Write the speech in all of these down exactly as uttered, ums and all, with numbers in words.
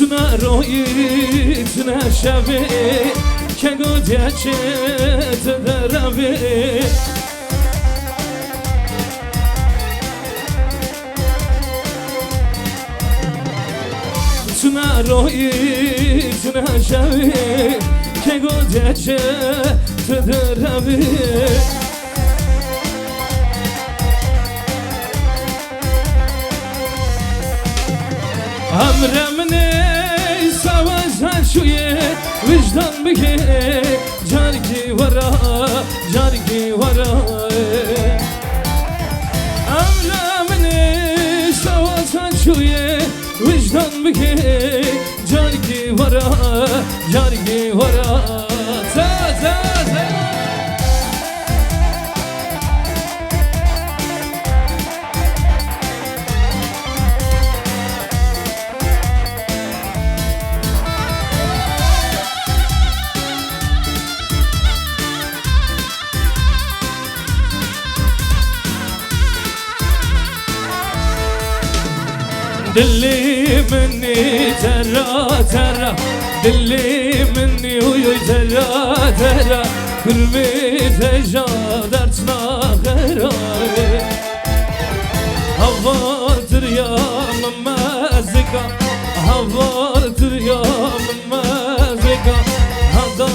Çi ne royî, çi ne şevê, kego diye çi tu derevê. Çi ne royî, çi ne şevê, kego diye çi tu derevê. Emre min ê, sawa sen şûyê, wijdan bike, carkî wera, carkî wera. Emre min ê, sawa sen şûyê, wijdan bike, carkî wera, carkî wera. Za, za, za. Dilê min ê tera tera, dilê min ê uy uy tera tera, kurmê te ja dert naxera. Hava diriya min mezika, hava diriya min mezika, hada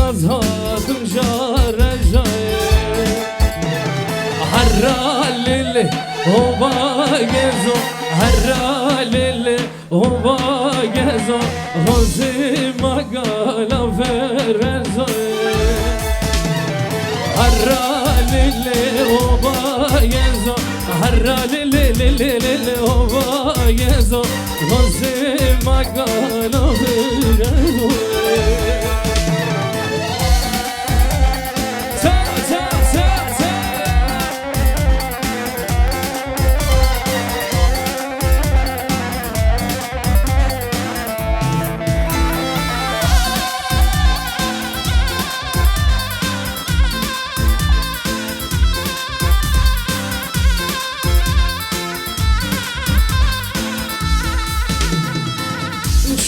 ez hatim jare jare. Herra lele, hova gezo, herra lele, hova gezo, hozê magala verezo. Herra lele, hova gezo, herra lele, lele, lele, hova gezo, hozê magala verezo.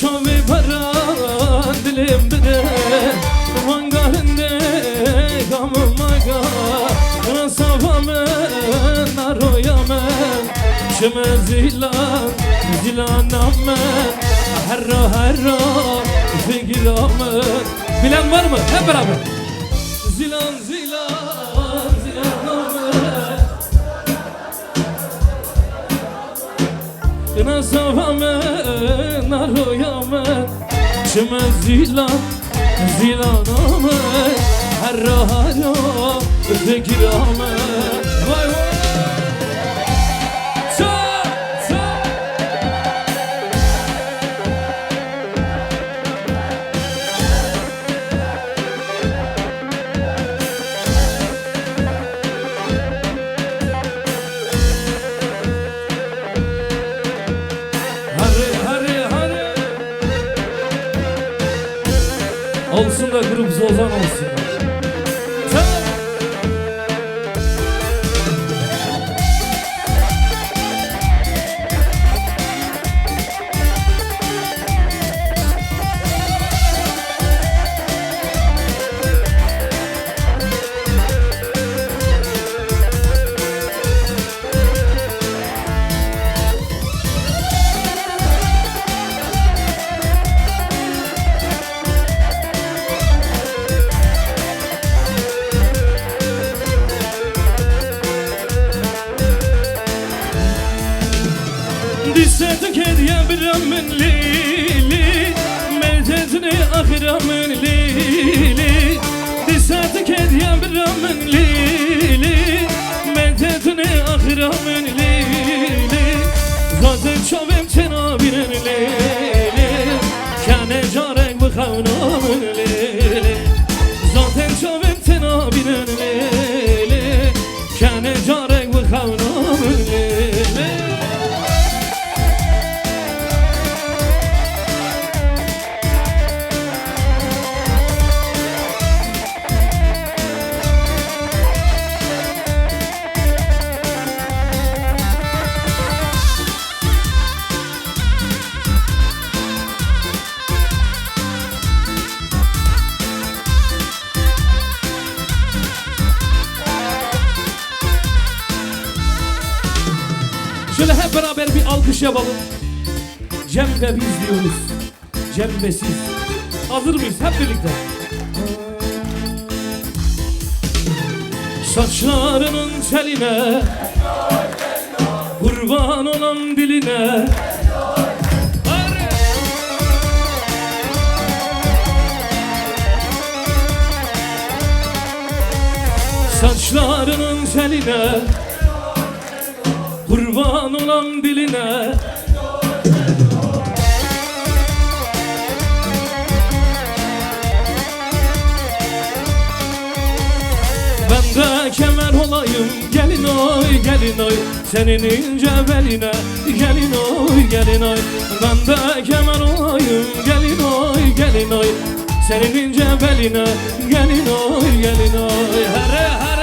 Çavê beran dilê min bide, manga hinde gam maga, rasa va min, naroya min, çime zîlan, zîlana min, herra herra figira min. Bilen var mı? Hep beraber. Zîlan, zîlan, zîlana min. Nasava me, naroya me, çime zîlan, zîlana me, herra herra fikira me. Vay vay. Ça, ça. Hare, hare, hare. Olsun da grup Zozan olsun. Tamam. Dîse tu kediye bira min lê lê, me te tune axira min lê lê. Dîse tu kediye bira min lê lê, me te tune axira min lê lê. Zaten çavêm te nabînin lê lê, kene carek bixewna min lê lê. Zaten çavêm te nabînin lê lê, kene carek bixewna min lê lê. Beraber bir alkış yapalım. Cem ve biz diyoruz. Cem ve siz. Hazır mıyız? Hep birlikte. Saçlarının teline kurban olan diline. Saçlarının teline kurban olan diline. Ben de kemer olayım, gelin oy, gelin oy, senin ince beline, gelin oy, gelin oy. Ben de kemer olayım, gelin oy, gelin oy, senin ince beline, gelin oy, gelin oy. Here, here.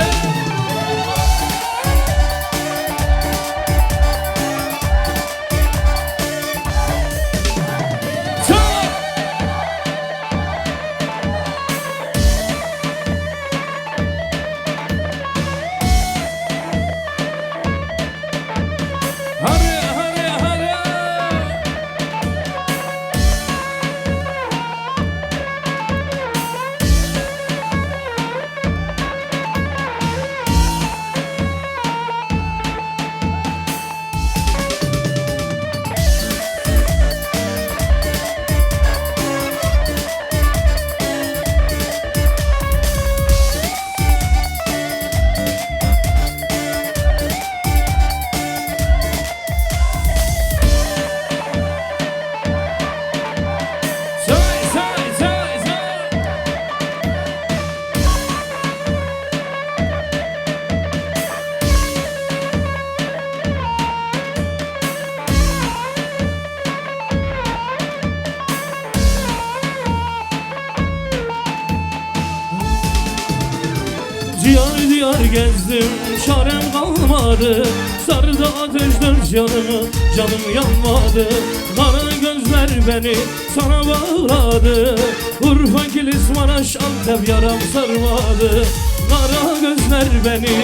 Diyar diyar gezdim, çarem kalmadı. Sardı ateş dört yanımı, canım yanmadı. Kara gözler beni sana bağladı. Urfa, Kilis, Maraş, Antep yaram sarmadı. Kara gözler beni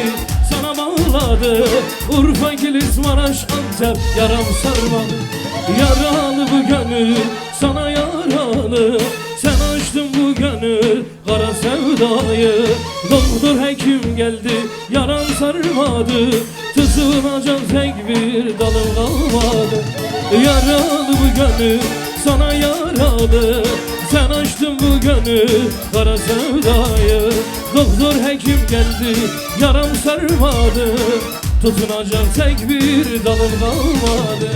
sana bağladı. Urfa, Kilis, Maraş, Antep yaram sarmadı. Yaralı bu gönül, sana yaralı. Sen açtın bu gönül kara sevdayı. Doktor hekim geldi, yaram sarmadı. Tutunacak tek bir dalım kalmadı. Yaralı bu gönül, sana yaralı. Sen açtın bu gönül kara sevdayı. Doktor hekim geldi, yaram sarmadı. Tutunacak tek bir dalım kalmadı.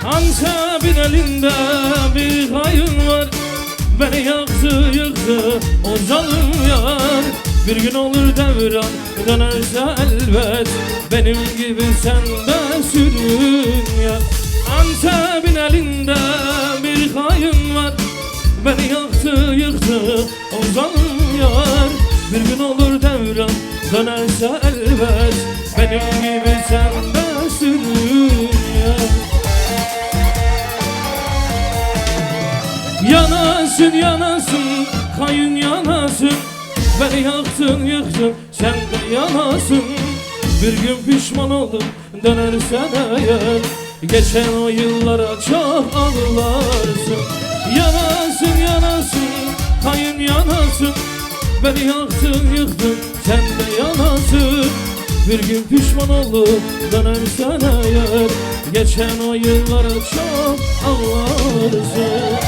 Antep'in elinde bir kayın var. Beni yaktı yıktı o zalim yar. Bir gün olur devran, dönerse elbet benim gibi sen de sürün ya. Antep'in elinde bir kayın var. Beni yaktı yıktı o zalim yar. Bir gün olur devran, dönerse elbet benim gibi sen de sürün ya. Yanasın, yanasın, kayın yanasın. Beni yaktın, yıktın, sen de yanasın. Bir gün pişman olup dönersen eğer, geçen o yıllara çok ağlarsın. Yanasın, yanasın, kayın yanasın. Beni yaktın, yıktın, sen de yanasın. Bir gün pişman olup dönersen eğer, geçen o yıllara çok ağlarsın.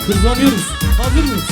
Hızlanıyoruz. Hazır mıyız?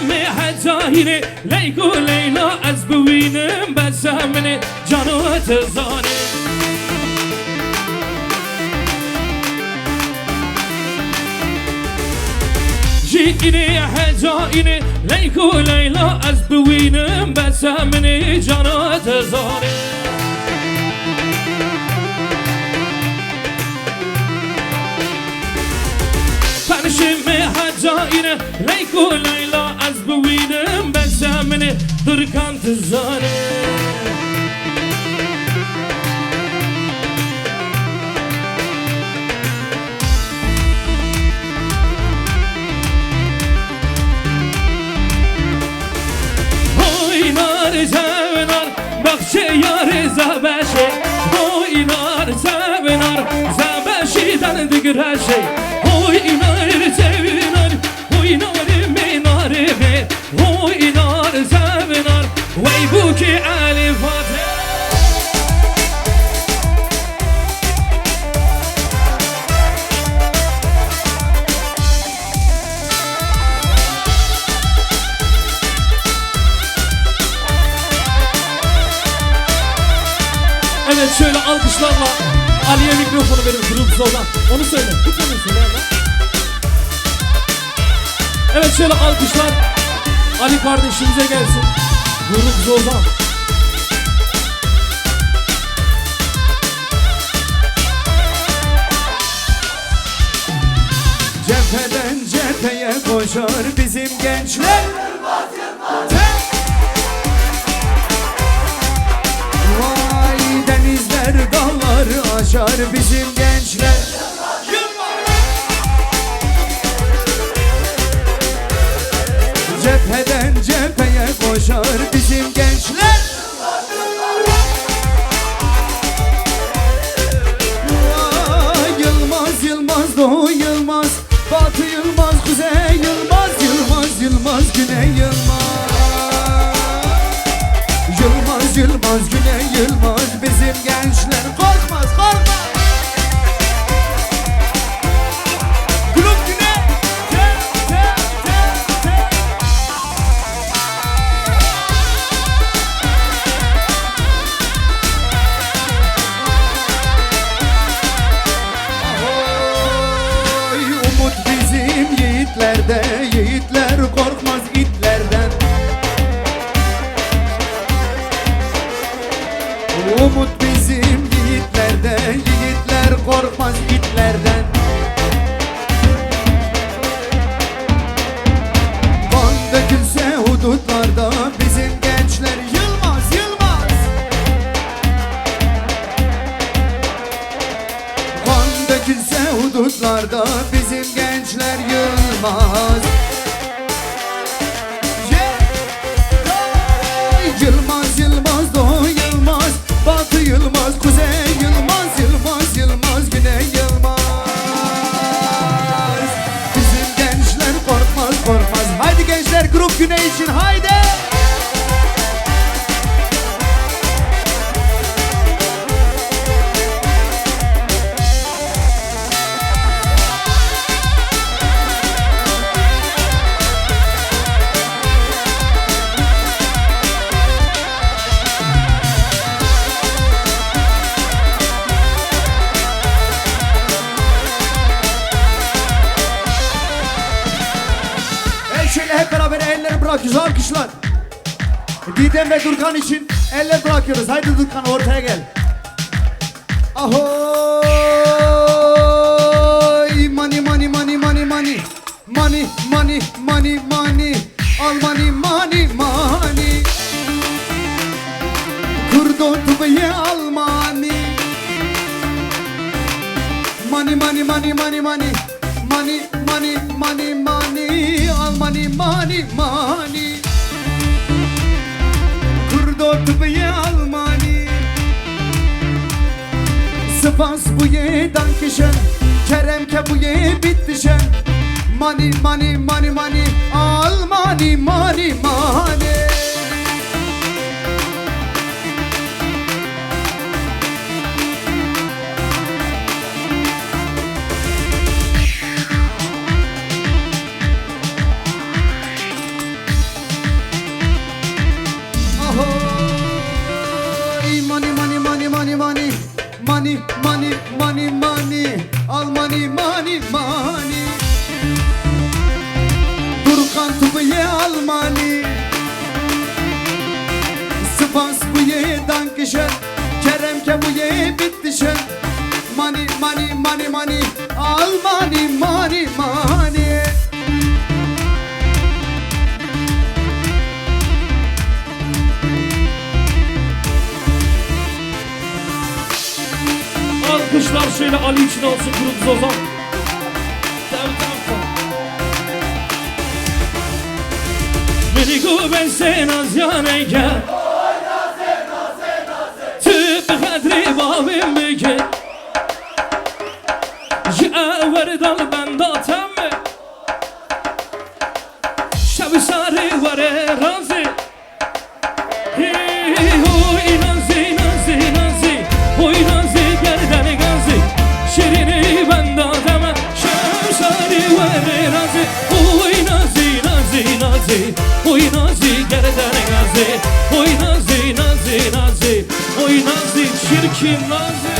Mê hecayînê Leyko Leyla ez biwînim bese min ê cano ez zanê. Jî înê heca înê Leyko Leyla ez biwînim bese min ê cano ez zanê. Penşê mê heca înê Leyko Leyla ez biwînim bese min ê Durkan tu zanî. Hoy nar zevnar baxçe yarê zabeşê. Hoy nar zevnar zabeşî den digireşê. Hoy nar zevnar, hoy narê mê narê mê. Hoy nar zevnar, wey bûkê Elî Fatih. Evet, şöyle alkışlarla Ali'ye mikrofonu verin, Grup Zozan. Onu söyle, bir tane söyle ama. Evet, şöyle alkışlar Ali kardeşimize gelsin. Grup Zozan. Cepheden cepheye koşar bizim gençler. Vay denizler dağları aşar bizim gençler. Cepheden cepheye koşar bizim gençler. Vay Yılmaz, Yılmaz, Doğu Yılmaz, Batı Yılmaz, Kuzey Yılmaz, Yılmaz, Yılmaz, Güney Yılmaz. Yılmaz, Yılmaz, Güney Yılmaz, bizim gençler korkmaz, korkmaz. Grup Güney. Te, te, te, te. Oy, umut bizim yiğitlerde, yiğitler korkmaz itlerden. Umut bizim yiğitlerde, yiğitler korkmaz itlerden. Kan dökülse hudutlarda bizim gençler yılmaz, yılmaz. Kan dökülse hudutlarda bizim gençler yılmaz. Yeah! Yılmaz, Yılmaz, Doğu Yılmaz, Batı Yılmaz, Kuzey Yılmaz, Yılmaz, Yılmaz, Güney Yılmaz. Bizim gençler korkmaz, korkmaz. Haydi gençler, grup Güney için, haydi! Evet, şöyle hep beraber elleri bırakıyoruz, alkışlar. Didem ve Durkan için eller bırakıyoruz. Haydi Durkan, ortaya gel. Ahoy! Mani, mani, mani, mani, mani. Mani, mani, mani, mani. Al mani, mani, mani. Kurdo tu beye al mani. Mani, mani, mani, mani, mani. Mani, mani, mani, mani, mani. Al mani, mani, mani. Kurdo tu beye al mani. Spas bûye, dankeschön. Kerem ke bûye, bitteschön. Mani, mani, mani, mani. Al mani, mani, mani. Pas bûye, danke schön. Kerem ke bûye, bitte schön. Money, money, money, money. All money, money, money. Alkışlar şöyle Ali için olsun, grup Zozan. Dev, dev, dev. Minî ku ben sê nazîyanê ke. Tu bi xedrê bavê min bike. Ji ewer dal benda te me. Şev sarê were razê. Hey, hoy nazî, nazî, nazî. Hoy nazî, gerdenê gazî. Şirînê benda deme, şev sarê were razî. Hoy nazî, nazî, nazî. Hoy nazî, gerdenê gazî. Hoy nazî, nazî, nazî. Hoy nazî, çirkîn nazî.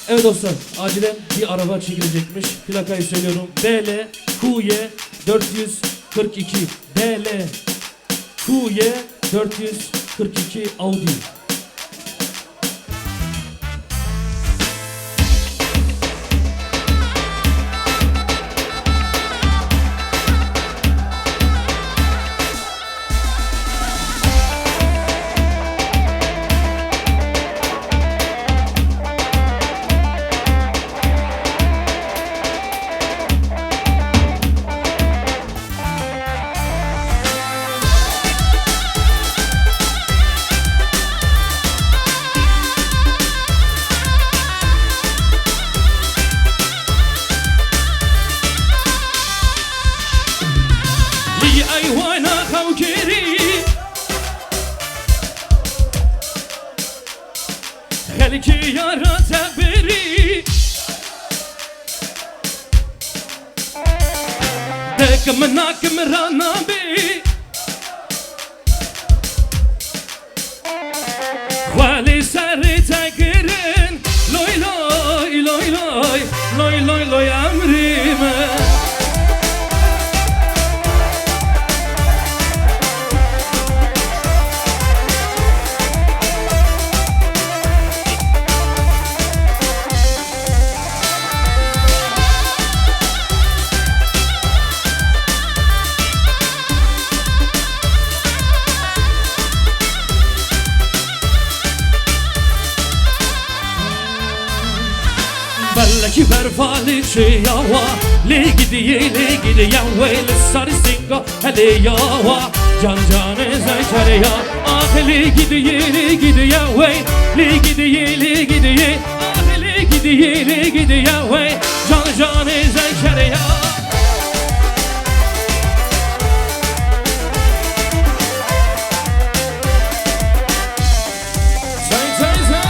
Evet dostlar, acilen bir araba çekilecekmiş. Plakayı söylüyorum. B L Q Y dört yüz kırk iki. B L Q Y dört yüz kırk iki Audi. Li eywana xewkirî, xelkê yara te birî. Dek min nakim ra nabî. Xwelî serê te kirin. Loy, loy, loy, loy. Loy, loy, loy, emrî me. Belekî berfa li çêya wa, lê gidiyê, lê gidiye wey li ser sînga. Helê ya wa, can canê zeykerê ya. Ah, lê gidiyê, lê gidiye wey, lê gidiyê, lê gidiyê. Ah, lê gidiyê, lê gidiye wey, can canê zeykerê ya. Zey, zey, zey.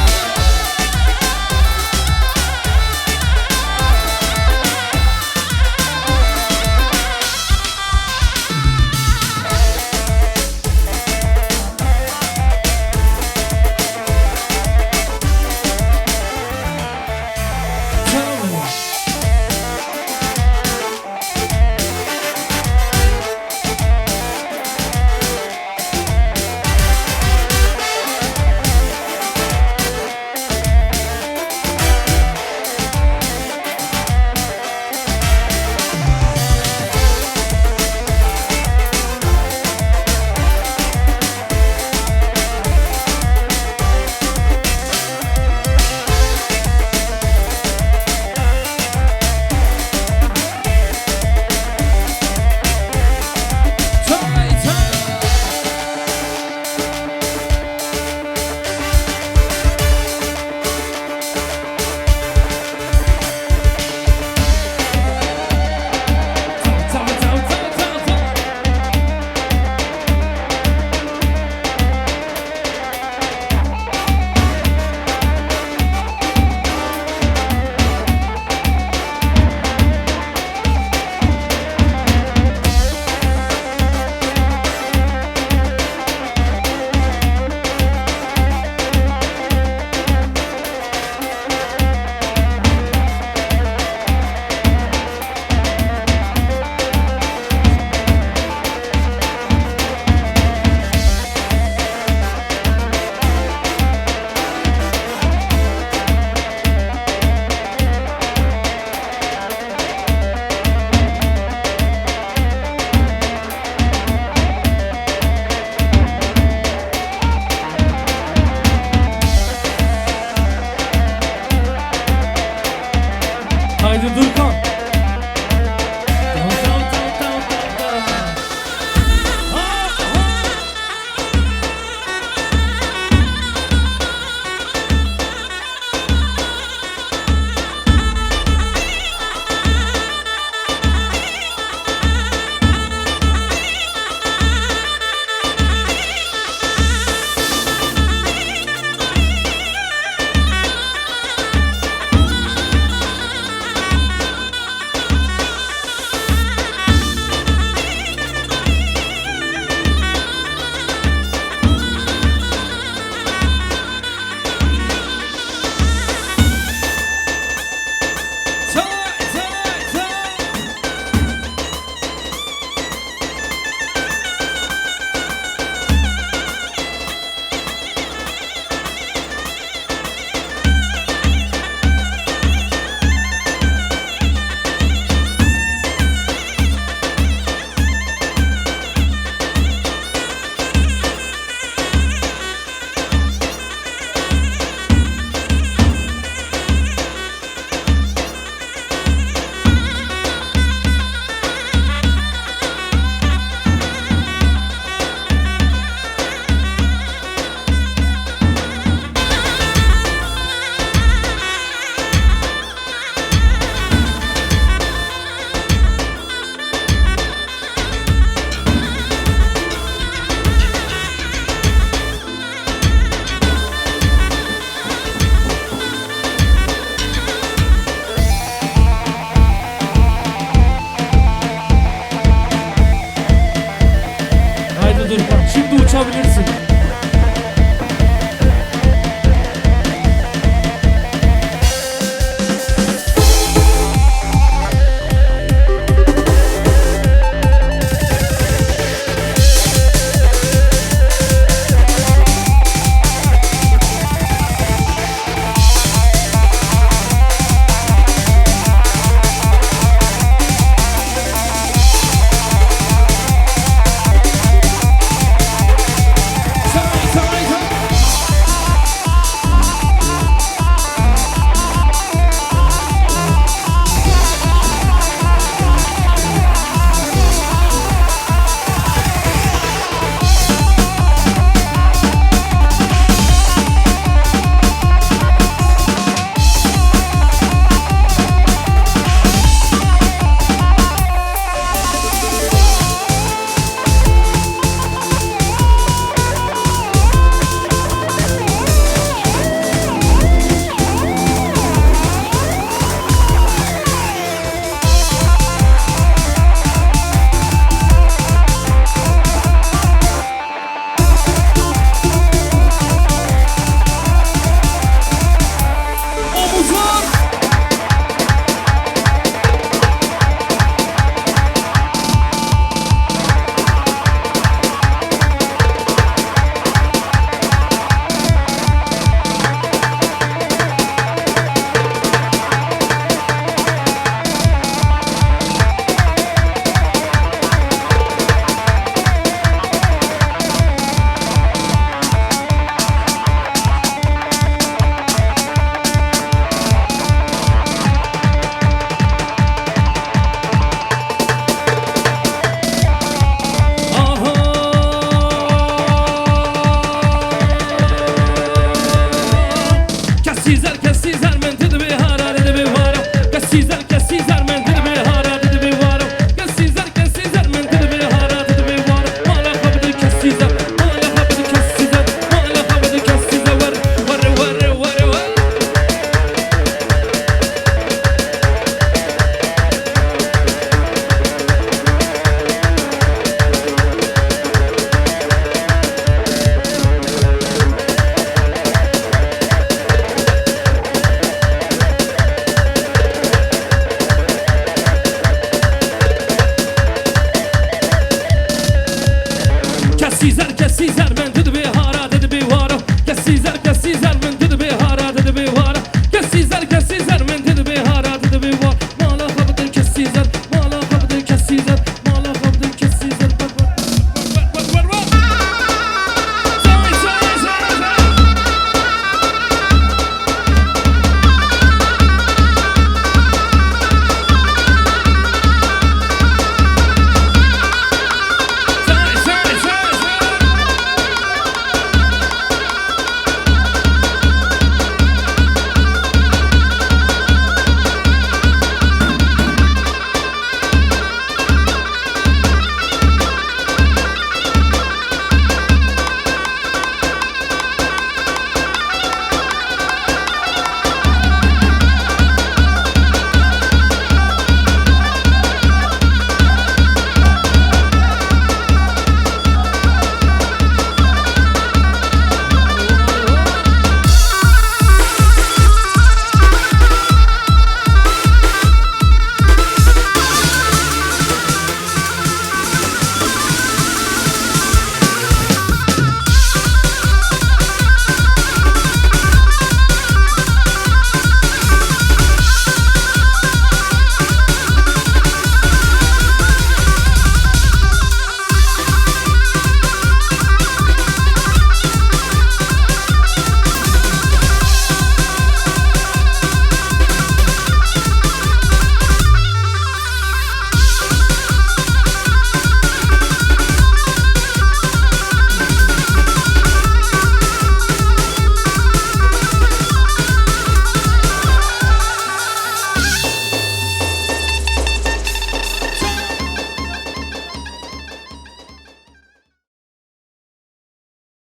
Şimdi uçabilirsin.